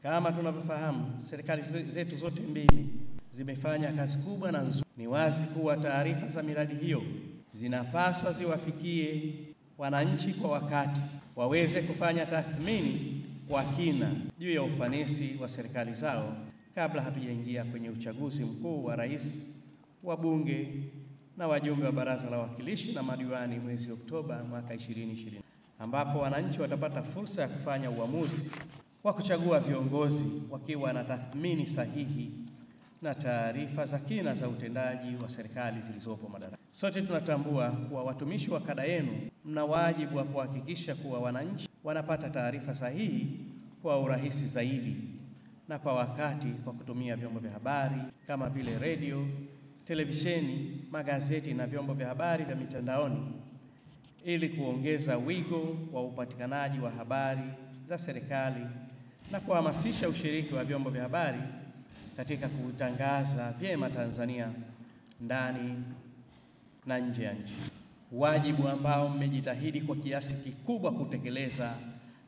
Kama tunavyofahamu, serikali zetu zote mbili zimefanya kazi kubwa na nzuri. Ni wazi kuwa taarifa za miradi hiyo zinapaswa ziwafikie wananchi kwa wakati, waweze kufanya tathmini kwa kina juu ya ufanisi wa serikali zao kabla hatujaingia kwenye uchaguzi mkuu wa rais, wabunge na wajumbe wa Baraza la Wawakilishi na madiwani mwezi Oktoba mwaka 2020, ambapo wananchi watapata fursa ya kufanya uamuzi wa kuchagua viongozi wakiwa na tathmini sahihi na taarifa za kina za utendaji wa serikali zilizopo madarakani. Sote tunatambua kuwa watumishi wa kada yenu mna wajibu wa kuhakikisha kuwa wananchi wanapata taarifa sahihi kwa urahisi zaidi na kwa wakati kwa kutumia vyombo vya habari kama vile redio, televisheni, magazeti na vyombo vya habari vya mitandaoni ili kuongeza wigo wa upatikanaji wa habari za serikali na kuhamasisha ushiriki wa vyombo vya habari katika kutangaza vyema Tanzania ndani na nje ya nchi. Wajibu ambao mmejitahidi kwa kiasi kikubwa kutekeleza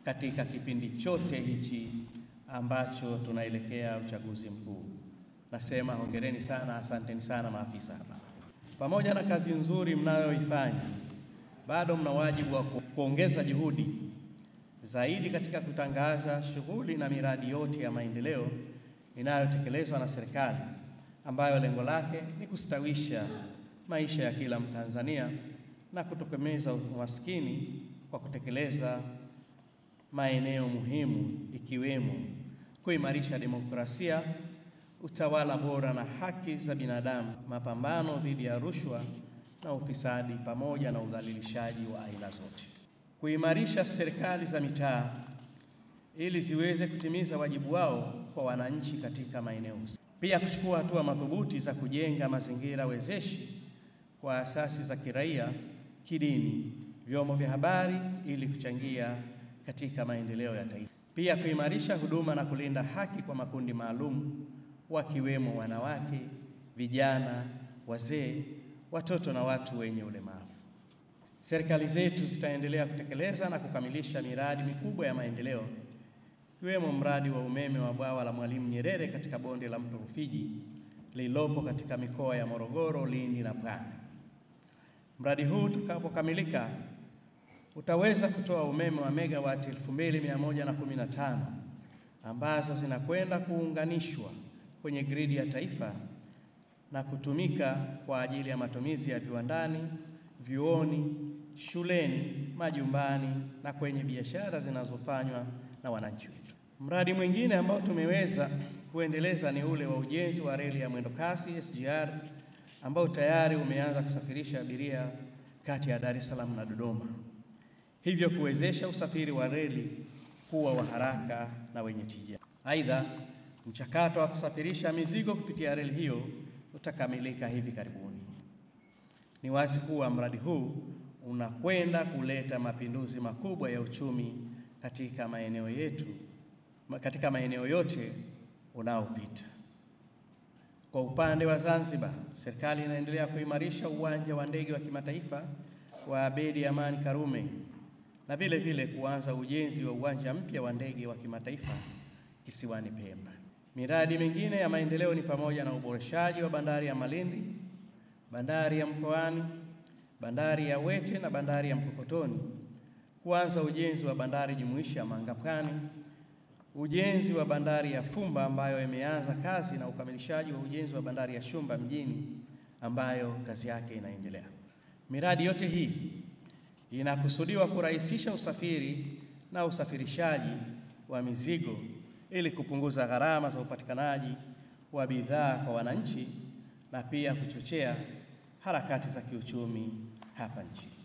katika kipindi chote hichi ambacho tunaelekea uchaguzi mkuu. Nasema hongereni sana, asanteni sana maafisa hapa. Pamoja na kazi nzuri mnayoifanya, bado mna wajibu wa kuongeza juhudi zaidi katika kutangaza shughuli na miradi yote ya maendeleo inayotekelezwa na serikali, ambayo lengo lake ni kustawisha maisha ya kila Mtanzania na kutokomeza umaskini kwa kutekeleza maeneo muhimu ikiwemo kuimarisha demokrasia, utawala bora na haki za binadamu, mapambano dhidi ya rushwa na ufisadi pamoja na udhalilishaji wa aina zote, kuimarisha serikali za mitaa ili ziweze kutimiza wajibu wao kwa wananchi katika maeneo husika, pia kuchukua hatua madhubuti za kujenga mazingira wezeshi kwa asasi za kiraia, kidini, vyombo vya habari ili kuchangia katika maendeleo ya taifa, pia kuimarisha huduma na kulinda haki kwa makundi maalum wakiwemo wanawake, vijana, wazee, watoto na watu wenye ulemavu. Serikali zetu zitaendelea kutekeleza na kukamilisha miradi mikubwa ya maendeleo ikiwemo mradi wa umeme wa bwawa la Mwalimu Nyerere katika bonde la mto Rufiji lililopo katika mikoa ya Morogoro, Lindi na Pwani. Mradi huu utakapokamilika utaweza kutoa umeme wa megawati 2115 ambazo zinakwenda kuunganishwa kwenye gridi ya taifa na kutumika kwa ajili ya matumizi ya viwandani, vyuoni, shuleni, majumbani na kwenye biashara zinazofanywa na wananchi wetu. Mradi mwingine ambao tumeweza kuendeleza ni ule wa ujenzi wa reli ya mwendokasi SGR ambao tayari umeanza kusafirisha abiria kati ya Dar es Salaam na Dodoma, hivyo kuwezesha usafiri wa reli kuwa wa haraka na wenye tija. Aidha, mchakato wa kusafirisha mizigo kupitia reli hiyo utakamilika hivi karibuni. Ni wazi kuwa mradi huu unakwenda kuleta mapinduzi makubwa ya uchumi katika maeneo yetu, katika maeneo yote unaopita. Kwa upande wa Zanzibar, serikali inaendelea kuimarisha uwanja wa ndege wa kimataifa wa Abeid Amani Karume na vile vile kuanza ujenzi wa uwanja mpya wa ndege wa kimataifa kisiwani Pemba. Miradi mingine ya maendeleo ni pamoja na uboreshaji wa bandari ya Malindi, bandari ya Mkoani, bandari ya Wete na bandari ya Mkokotoni, kuanza ujenzi wa bandari jumuishi ya Mangapwani, ujenzi wa bandari ya Fumba ambayo imeanza kazi na ukamilishaji wa ujenzi wa bandari ya Shumba mjini ambayo kazi yake inaendelea. Miradi yote hii inakusudiwa kurahisisha usafiri na usafirishaji wa mizigo ili kupunguza gharama za upatikanaji wa bidhaa kwa wananchi na pia kuchochea harakati za kiuchumi hapa nchini.